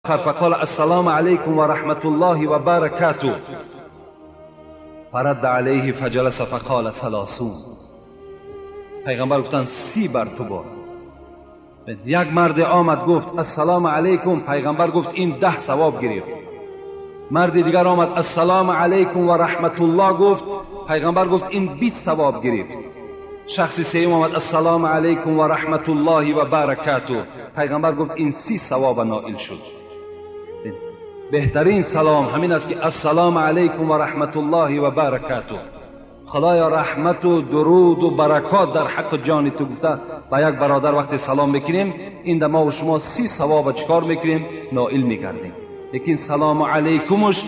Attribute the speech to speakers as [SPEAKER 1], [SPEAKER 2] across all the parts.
[SPEAKER 1] فقال السلام علیکم و رحمت الله و برکاته فرد علیه فجلس فقال ثلاثون. پیغمبر گفتند 30 بر تو باد. یک مرد آمد گفت السلام علیکم، پیغمبر گفت این 10 ثواب گرفت. مرد دیگر آمد السلام علیکم و رحمت الله گفت، پیغمبر گفت این 20 ثواب گرفت. شخص سوم آمد السلام علیکم و رحمت الله و برکاته، پیغمبر گفت این 30 ثواب نائل شد. بهترین سلام همین است که السلام علیکم و رحمت الله و برکاته. خدایا رحمت و درود و برکات در حق جان تو گفته با یک برادر وقتی سلام میکنیم، این ما و شما 30 ثواب چکار میکنیم؟ نائل میگردیم. لیکن سلام علیکمش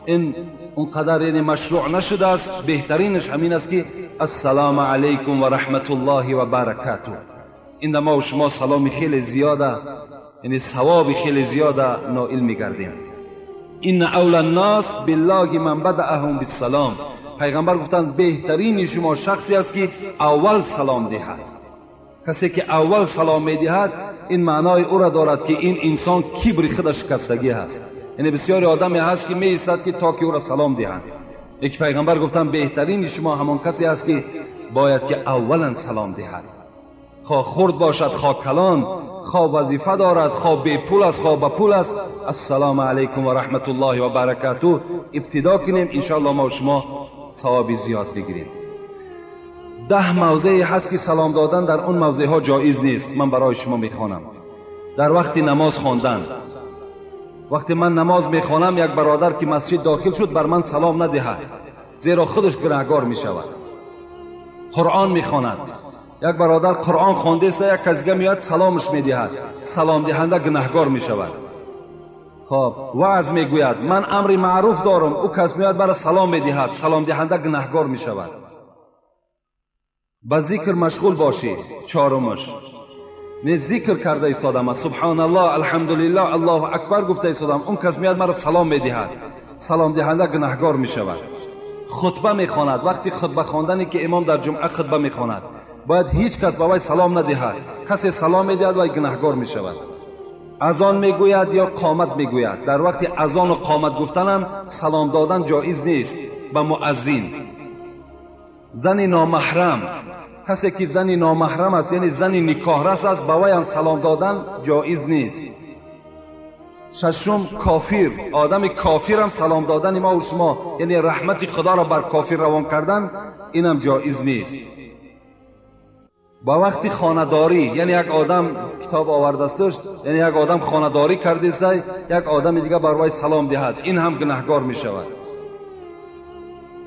[SPEAKER 1] این اونقدر یعنی مشروع نشده است. بهترینش همین است که السلام علیکم و رحمت الله و برکاته. این ما و شما سلام خیلی زیاده، یعنی ثواب خیلی زیاده نائل میگردیم. این اولی الناس بالله من بدأهم بالسلام. پیغمبر گفتند بهترین شما شخصی است که اول سلام دهد. کسی که اول سلام میدهد این معنای او را دارد که این انسان کبر خودش شکستگی هست. یعنی بسیاری آدمی هست که میایستد که تا که او را سلام دهند. یک پیغمبر گفتند بهترین شما همان کسی است که باید که اولا سلام دهد، خواه خرد باشد خواه کلان، خواه وظیفه دارد خواه بی پول است خواه با پول است. السلام علیکم و رحمت الله و برکاته ابتدا کنیم، انشاءالله ما و شما ثواب زیاد بگیریم. 10 موضعی هست که سلام دادن در اون موضع ها جایز نیست. من برای شما میخوانم. در وقت نماز خواندن، وقتی من نماز میخوانم یک برادر که مسجد داخل شد بر من سلام ندهد، زیرا خودش گناهگار میشود. قرآن میخواند، یک برادر قرآن خوانده است، یک کس دیگه میاد سلامش میدهد، سلام دهنده گناهگار میشود. خب وعظ میگوید من امر معروف دارم، او کس میاد برای سلام میدهد، سلام دهنده گناهگار میشود. به ذکر مشغول باشی. چهارمش نه ذکر کرده ایستادم، سبحان الله الحمدلله الله اکبر گفته ایستادم، اون کس میاد مرا سلام میدهد، سلام دهنده گناهگار میشود. خطبه میخواند، وقتی خطبه خواندنی که امام در جمعه خطبه میخواند باید هیچ کس به وی سلام ندهد، کسی سلام میدهد وی گناهگار میشود. اذان میگوید یا قامت میگوید، در وقتی اذان و قامت گفتنم سلام دادن جایز نیست به مؤذن. زن نامحرم، کسی که زن نامحرم است یعنی زن نکاح رس است، به وی هم سلام دادن جایز نیست. ششم کافر، آدم کافر هم سلام دادن ما و شما یعنی رحمت خدا را بر کافر روان کردن اینم جایز نیست. با وقتی خانه‌داری، یعنی یک آدم کتاب آورده است، یعنی یک آدم خانه‌داری کرده است، یک آدم دیگه بر وی سلام دهد، این هم گناهگار می شود.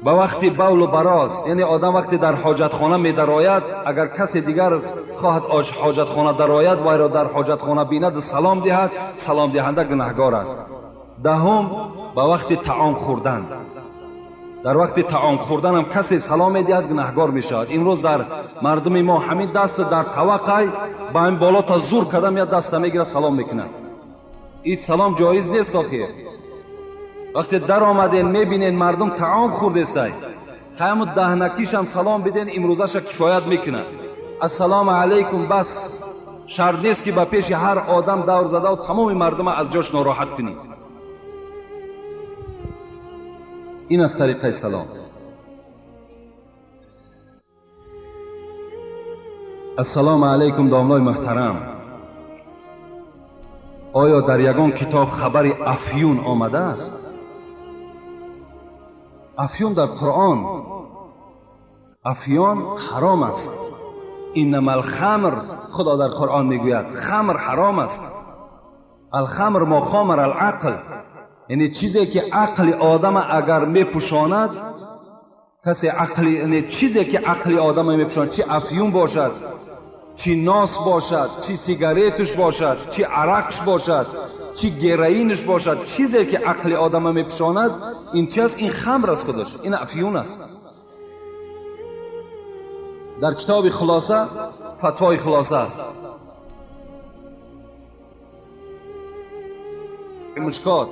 [SPEAKER 1] با وقتی بول و براز، یعنی آدم وقتی در حاجتخانه می درآید، اگر کسی دیگر خواهد حاجتخانه درآید وی را در حاجتخانه بیند سلام دهد، سلام دهنده گناهگار است. دهم با وقتی طعام خوردن، در وقت طعام خوردن هم کسی سلام میدهد گناهگار میشود. امروز در مردم ما همین دست در توقع با این بالا تا زور کردم یا دست میگیره سلام میکنه، این سلام جایز نیست. آخر وقتی در آمدین میبینین مردم طعام خورده است، همون دهنکیش هم سلام بدین امروزش کفایت میکنه. السلام علیکم بس، شرط نیست که به پیش هر آدم دور زده و تمام مردم از جاش ناراحت کنید. این از طریقه سلام. السلام علیکم داملای محترم، آیا در یگان کتاب خبر افیون آمده است؟ افیون در قرآن، افیون حرام است. انما الخمر، خدا در قرآن میگوید خمر حرام است. الخمر ما خامر العقل، یعنی چیزی که عقل آدم اگر میپوشاند، کسی عقل، یعنی چیزی که عقل آدم میپوشاند، چی افیون باشد، چی ناس باشد، چی سیگارتش باشد، چی عرقش باشد، چی گرینش باشد، چیزی که عقل آدم میپوشاند، این چی است؟ این خمر است خودش، این افیون است. در کتاب خلاصه، فتوای خلاصه است، مشکات،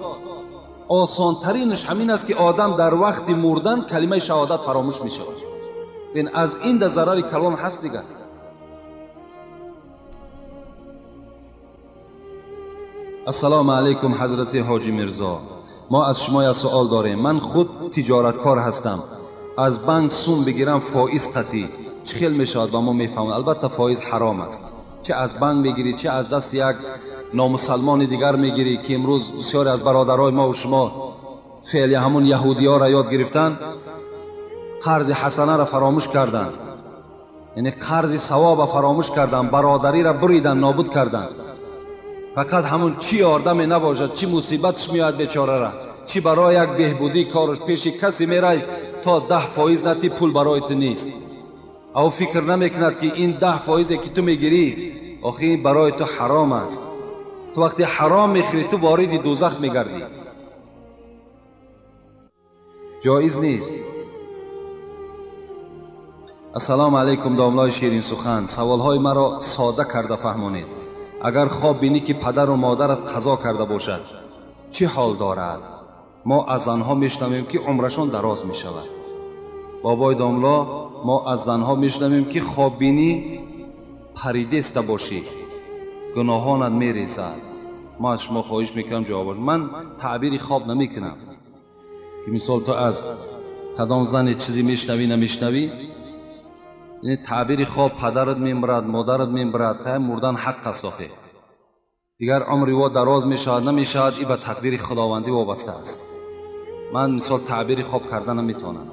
[SPEAKER 1] آسانترینش همین است که آدم در وقت مردن کلمه شهادت فراموش می شود. این از این در ضرر کلان هست دیگر. Ассалому алайкум ҳазрати Ҳоҷи Мирзо, мо аз шумо як суол дорем. Ман худ тиҷораткор ҳастам, аз банк сум бигирам фоиз қатъӣ чӣ хел мешавад? Ба мо мефаҳмад. Албатта фоиз ҳаром аст, чӣ аз банк мегирӣ, чӣ аз дасти як номусалмони дигар мегирӣ, ки имрӯз бисёре аз бародарои мо ва шумо феъли ҳамун яҳудиёро ёд гирифтанд, қарзи ҳасанаро фаромӯш карданд, яъне қарзи савоба фаромӯш карданд, бародариро буридан, нобуд карданд. Фақат ҳамун чӣ ёрдаме набошад, чӣ мусибатш меояд бечорара, чӣ барои як беҳбудии кораш пеши касе мерай, то 10% натӣ пул барои ту нест. Ав фикр намекунад, ки ин 10%-е ки ту мегирӣ, охи ин барои ту ҳаром аст. Ту вақте ҳаром мехӯрӣ, ту вориди дӯзах мегардӣ. Ҷоиз нест. Ассалому алайкум домлои ширинсухан, саволҳои маро сода карда фаҳмонед. Агар хоб бинӣ, ки падару модарат қазо карда бошад, чӣ ҳол дорад? Мо аз занҳо мешунавем, ки умрашон дароз мешавад. Бобои домло, мо аз занҳо мешунавем, ки хоб бинӣ паридеста бошӣ, гуноҳонат мерезад. Мо аз шумо хоҳиш мекунам ҷавоб. Ман таъбири хоб намекунам, ки мисол ту аз кадом зане чизе мешунавӣ, намешунавӣ. Яъне таъбири хоб падарат мемирад, модарат мемирад, мурдан ҳақ аст охе. Дигар умри во дароз мешавад, намешавад, и ба тақдири худовандӣ вобаста аст. Ман мисол таъбири хоб карда наметавонам.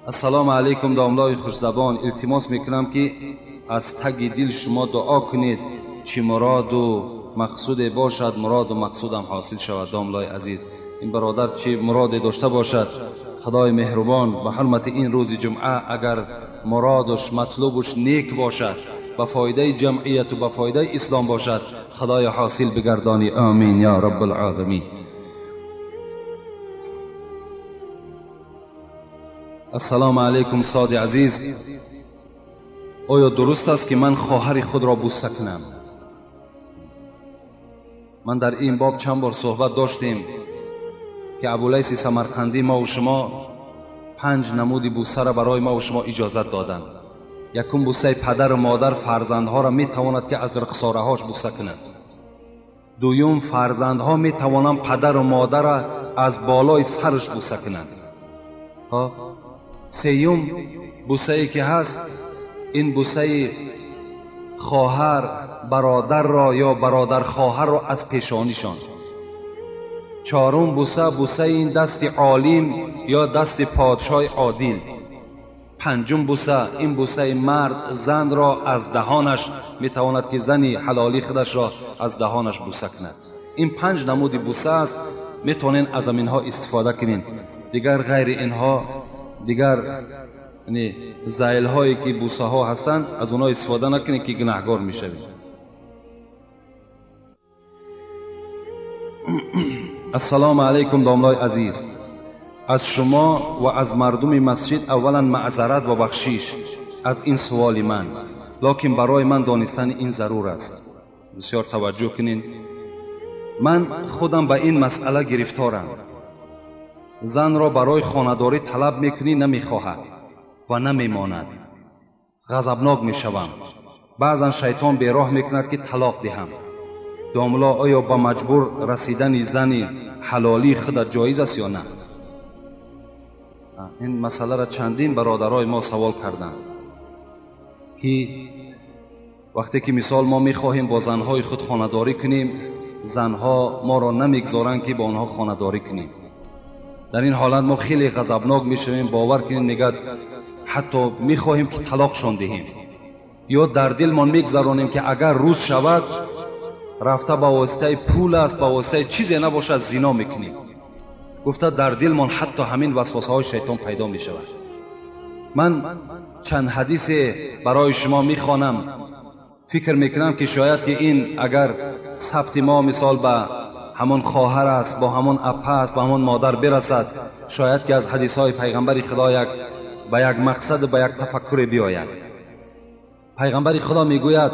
[SPEAKER 1] Ассалому алайкум домлои хушзабон, илтимос мекунам, ки аз таги дил шумо дуо кунед, чӣ муроду мақсуде бошад, муроду мақсудам ҳосил шавад. Домлои азиз, ин бародар чӣ муроде дошта бошад, худои меҳрубон ба ҳурмати ин рӯзи ҷумъа агар муродуш матлубуш нек бошад, ба фоидаи ҷамъияту ба фоидаи ислом бошад, худоё ҳосил бигардонӣ. Амин я раббалъоламин. Ассалому алайкум соди азиз, оё дуруст аст, ки ман хоҳари худро бӯса кунам? Ман дар ин боб чанд бор суҳбат доштем, ки Абулайси Самарқандӣ мо шумо 5 намуди бӯсаро барои мо шумо иҷозат доданд. Якум бӯсаи падару модар фарзандҳоро метавонад, ки аз рухсораҳош бӯса кунад. Дуюм, фарзандҳо метавонанд падару модарро аз болои сараш бӯса кунанд. Сеюм бӯсае ки ҳаст, ин бӯсаи хоҳар бародарро ё бародархоҳарро аз пешонишон. Чорум бӯса, бӯсаи ин дасти олим ё дасти подшоҳи одил. Панҷум бӯса, ин бӯсаи мард занро аз даҳонаш метавонад, ки зани ҳалолии худашро аз даҳонаш бӯса кунад. Ин 5 намуди бӯса аст, метавонед аз аминҳо истифода кунед. Дигар ғайри инҳо, дигар зайлҳое ки бӯсаҳо ҳастанд, аз онҳо истифода накунед, ки гунаҳгор мешавед. Ассалому алайкум домлои азиз, аз шумо ва аз мардуми масҷид аввалан маъзарат ва бахшиш аз ин суоли ман, лекин барои ман донистани ин зарур аст. Бисёр таваҷҷӯҳ кунед. Ман худам ба ин масъала гирифторам. Занро барои хонадорӣ талаб мекунӣ, намехоҳад ва намемонад. Ғазабнок мешавам. Баъзан шайтон бероҳ мекунад, ки талоқ диҳам. Домло, оё ба маҷбур расидани зани ҳалолии худат ҷоиз аст ё на? Ин масъаларо чандин бародарои мо савол карданд, ки вақте ки мисол мо мехоҳем бо занҳои худ хонадорӣ кунем, занҳо моро намегзоранд, ки бо онҳо хонадорӣ кунем. Дар ин ҳолат мо хеле ғазабнок мешавем, бовар кунед, мегӯяд ҳатто мехоҳем, ки талоқшон диҳем, ё дар дилмон мегзаронем, ки агар рӯз шавад, рафта ба воситаи пул аст, ба воситаи чизе набошад, зино мекунем. Гуфта дар дилмон ҳатто ҳамин васвасаҳои шайтон пайдо мешавад. Ман чанд ҳадисе барои шумо мехонам. Фикр мекунам, ки шояд ки ин агар сабти мо мисол ба ҳамон хоҳар аст, бо ҳамон апа аст, ба ҳамон модар бирасад, шояд ки аз ҳадисҳои пайғамбари худо як ба як мақсад, ба як тафаккуре биёяд. Пайғамбари худо мегӯяд: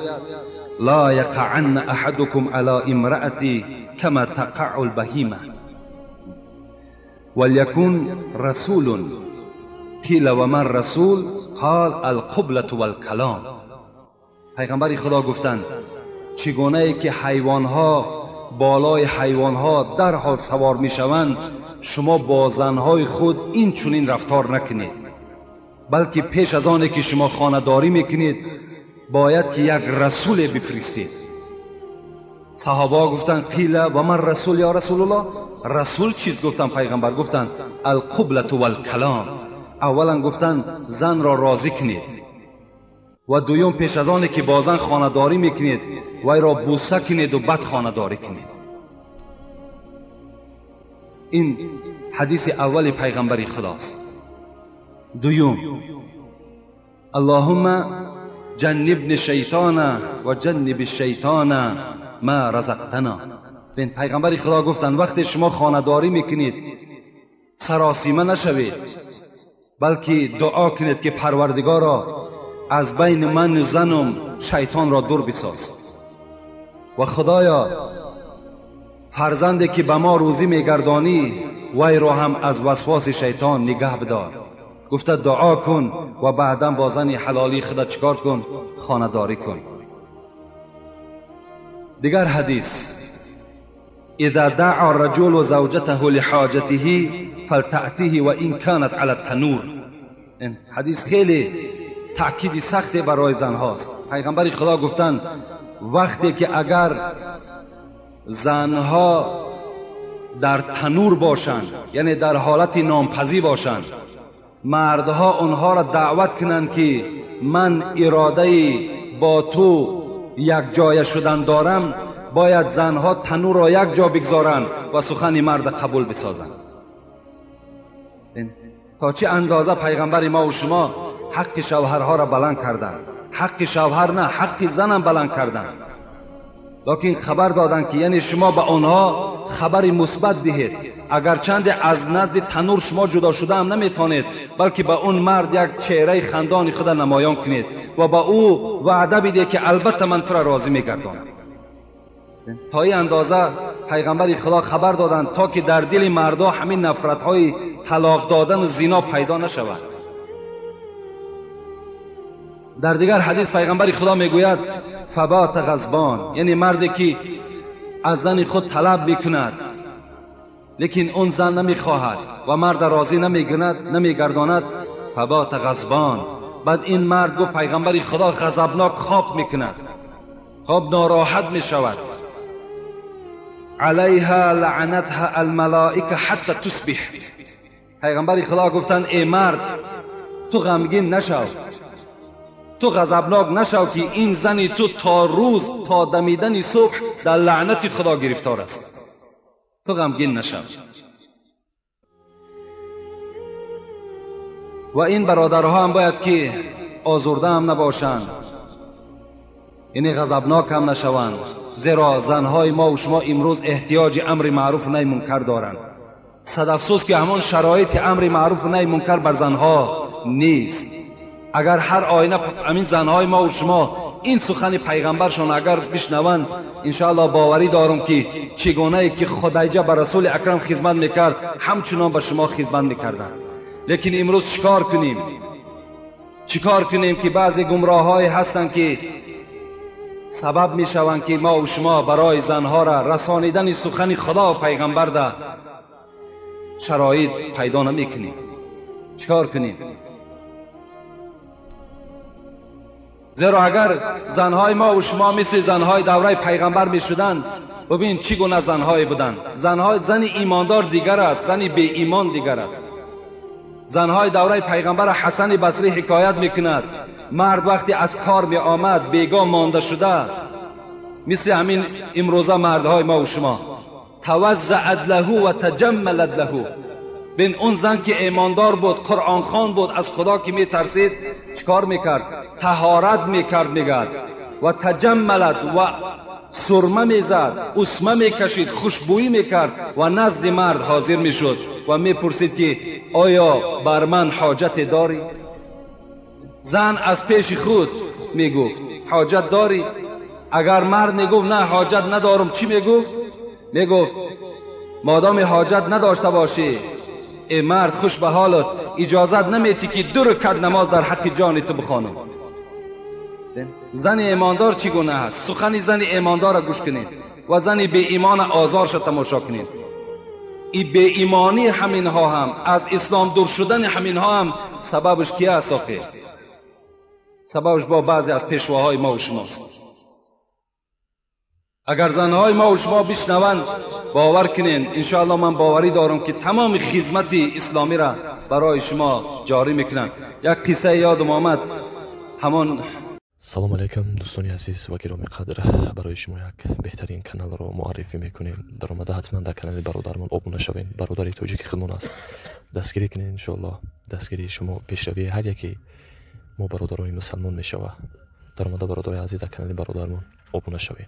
[SPEAKER 1] ла яқаанна аҳадукум ала имраати кама тақаъу лбаҳима валякун расулун қила ва ман расул қол алқублату валкалом. Пайғамбари худо гуфтанд, чӣ гунае ки ҳайвонҳо بالای حیوانها در حال سوار میشوند، شما با زنهای خود این چنین رفتار نکنید، بلکه پیش از آنی که شما خانه داری میکنید باید که یک رسول بفرستید. صحابه گفتند قیل و من رسول یا رسول الله؟ رسول چیز؟ گفتند پیغمبر گفتند القبلة والکلام. اولا گفتند زن را راضی کنید و دویم پیش از آنی که با زن خانه داری میکنید وی را بوسه کنید و بعد خانه داری کنید. این حدیث اول پیغمبر خداست. دویم اللهم جنبنی شیطان و جنب الشیطان ما رزقتنا. بین پیغمبر خدا گفتند وقتی شما خانه داری میکنید سراسیمه نشوید، بلکه دعا کنید که پروردگارا از بین من و زنم شیطان را دور بساز و خدایا فرزندی که به ما روزی میگردانی وی را هم از وسواس شیطان نگه بدار. گفته دعا کن و بعدا با زن حلالی خدا چکار کن؟ خانه داری کن. دیگر حدیث اذا دعا الرجل زوجته لحاجته فلتأتیه و این كانت على التنور. این حدیث خیلی تأکید سختی برای زن هاست. پیغمبر خدا گفتند وقتی که اگر زنها در تنور باشند، یعنی در حالت نامپزی باشند، مردها آنها را دعوت کنند که من اراده با تو یک جای شدن دارم، باید زنها تنور را یک جا بگذارند و سخن مرد قبول بسازند. تا چه اندازه پیغمبر ما و شما حق شوهرها را بلند کردند، حق شوهر نه، حق زنم بلند کردند، لکن خبر دادند که یعنی شما به آنها خبر مثبت دهید، اگرچند از نزد تنور شما جدا شده هم نمیتونید، بلکه به اون مرد یک چهره خندان خود نمایان کنید و به او وعده بدید که البته من تو را راضی میگردانم. تا این اندازه پیغمبر خدا خبر دادند تا که در دل مردا همین نفرت های طلاق دادن و زنا پیدا نشود. در دیگر حدیث پیغمبر خدا میگوید فبات غضبان، یعنی مردی که از زن خود طلب میکند لیکن اون زن نمیخواهد و مرد راضی نمیگرداند، فبات غضبان. بعد این مرد گفت پیغمبر خدا غضبناک خواب میکند، خواب ناراحت میشود. علیها لعنتها الملائکه حتی تصبح. پیغمبر خدا گفتند ای مرد تو غمگین نشو، تو غضبناک نشو که این زنی تو تا روز تا دمیدن صبح در لعنت خدا گرفتار است، تو غمگین نشو. و این برادرها هم باید که آزرده هم نباشند، یعنی غضبناک هم نشوند، زیرا زنهای ما و شما امروز احتیاج امر معروف و نهی منکر دارند. صد افسوس که همان شرایط امر معروف و نهی منکر بر زنها نیست. اگر هر آینه همین زنهای ما و شما این سخن پیغمبرشان اگر بشنوند، انشاءالله باوری دارم که چگونه که خدیجه به رسول اکرم خدمت میکرد همچنان به شما خدمت میکردند. لیکن امروز چیکار کنیم؟ چیکار کنیم که بعضی گمراه‌های هستند که سبب میشوند که ما و شما برای زنها را رسانیدن سخن خدا و پیغمبر ده شرایط پیدا نمیکنیم. چیکار کنیم؟ زیرا اگر زنهای ما و شما مثل زنهای دوره پیغمبر میشدند، ببین چی گونه زنهای بودند. زن ایماندار دیگر است، زن بی ایمان دیگر است. زنهای دوره پیغمبر حسن بصری حکایت میکند مرد وقتی از کار می آمد بیگاه مانده شده، مثل همین امروزه مردهای ما و شما، توزعت له و تجملت له. بین اون زن که ایماندار بود، قرآن خوان بود، از خدا که میترسید، چیکار میکرد؟ طهارت میکرد، میگرد و تجملت و سرمه میزد، اسمه میکشید، خوشبویی میکرد و نزد مرد حاضر میشد و میپرسید که آیا بر من حاجت داری؟ زن از پیش خود میگفت حاجت داری؟ اگر مرد میگفت نه حاجت ندارم، چی میگفت؟ میگفت مادام حاجت نداشته باشی ای مرد خوش به حالت، اجازت نمیتی که 2 رکعت نماز در حق جان تو بخوانم. Зани имондор чӣ гуна аст? Сухани зани имондорро гӯш кунед ва зани беимона озорша тамошо кунед. И беимонӣ ҳаминҳо ҳам, аз ислом дур шудани ҳаминҳо ҳам сабабаш ки аст охир? Сабабаш бо баъзе аз пешвоҳои мо ва шумост. Агар занҳои мо ва шумо бишнаванд, бовар кунед, иншоалло ман боварӣ дорам, ки тамоми хизмати исломиро барои шумо ҷорӣ мекунанд. Як қиссае ёдам омад, ҳамон.
[SPEAKER 2] Салом алайкум, дӯстони азиз ва гиромӣ қадр. Барои шумо як беҳтарин каналро муаррифӣ мекунем. Даромада ҳатман дар канали бародармон обуна шавем. Бародари тоҷики худмон аст, дастгирӣ кунед. Иншоалло, дастгирии шумо пешравии ҳар яке мо, бародарони мусалмон, мешавад. Даромада, бародари азиз, дар канали бародармон обуна шавем.